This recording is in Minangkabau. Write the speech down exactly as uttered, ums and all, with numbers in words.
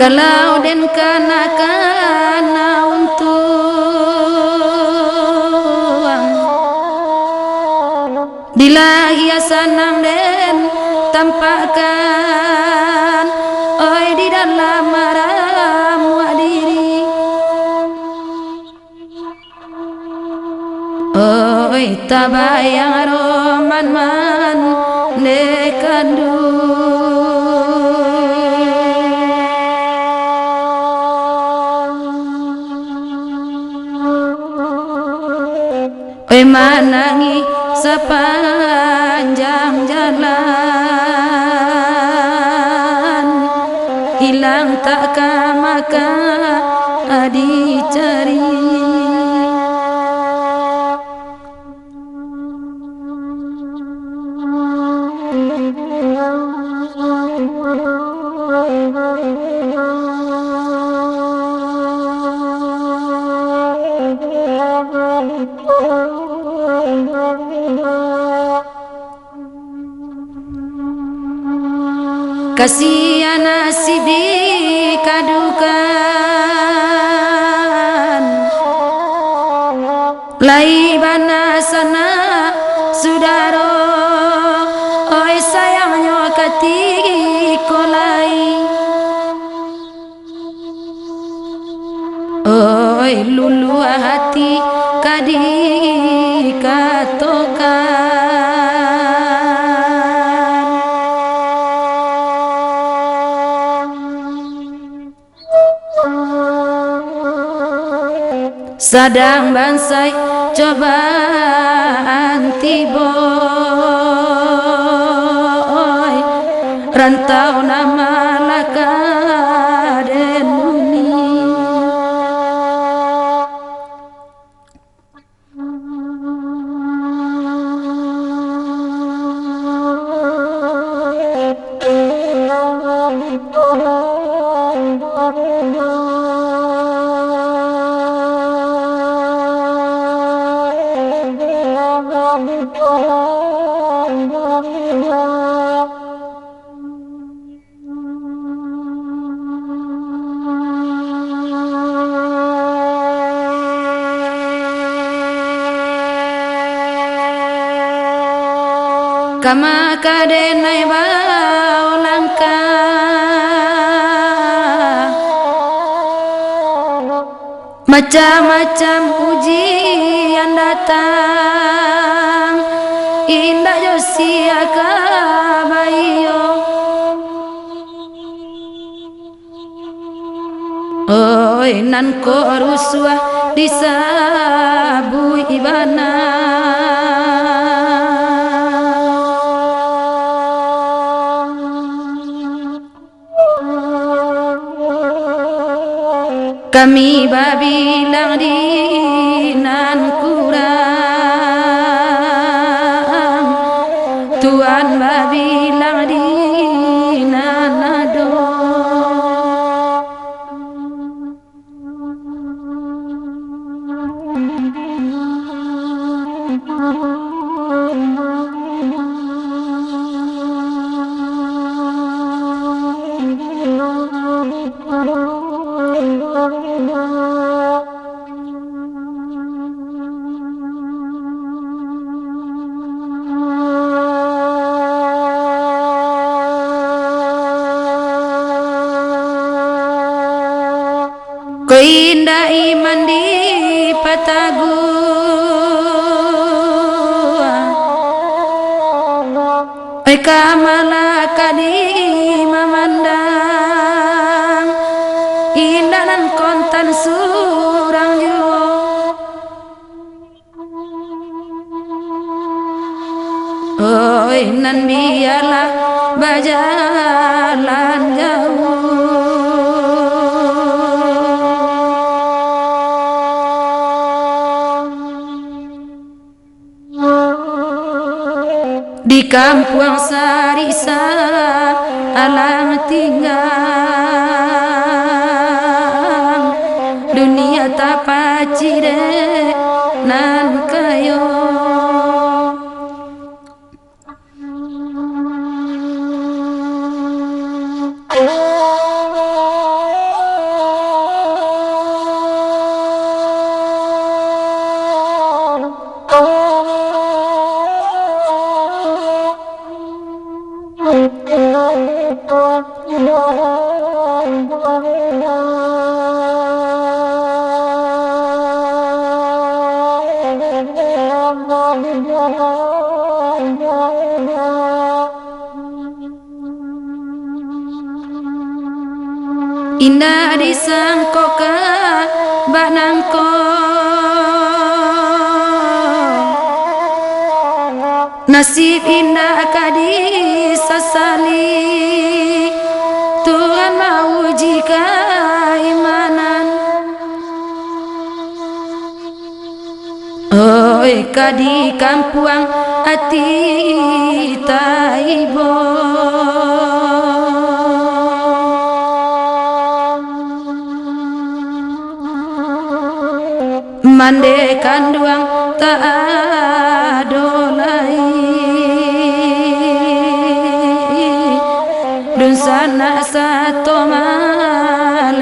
Kalau den kana-kana untuang, di lahia sanang den tampakkan, oi, di dalam maramuak diri. Oi, tabayang roman mandeh kanduang. Oi, manangih sapanjang jalan, ilang tak ka maka dicari. Kasian nasib dikadukan, lai bana sanak sudaro, oi, sayangnyo katiko lai. Oi, luluah ati ka dikatokan. Sadang bansaik cobaan tibo, oi, rantau nan malaka den uni. Kama ka den naiak baulangkah, macam-macam ujian datang, indak jo sia ka baiyo. Oi, nan ko rusuah disabuik bana. Kami babilang di nan kurang, Tuan babilang di nan ado. Ko indak iman dipataguah, oi, ka malakadi mamandang, indak nan kontan surang juo. Oi, nan bialah bajalan jauah. Di kampuang sariksa alang tinggang, dunia tapacik dek nan kayo. Indak disangko ka bak nangko, nasib indak ka disasali, Tuhan mauji kaimanan. Oi, ka di kampuang ati taibo, mandeh kanduang tak ado lai, dunsanak sato malengakan.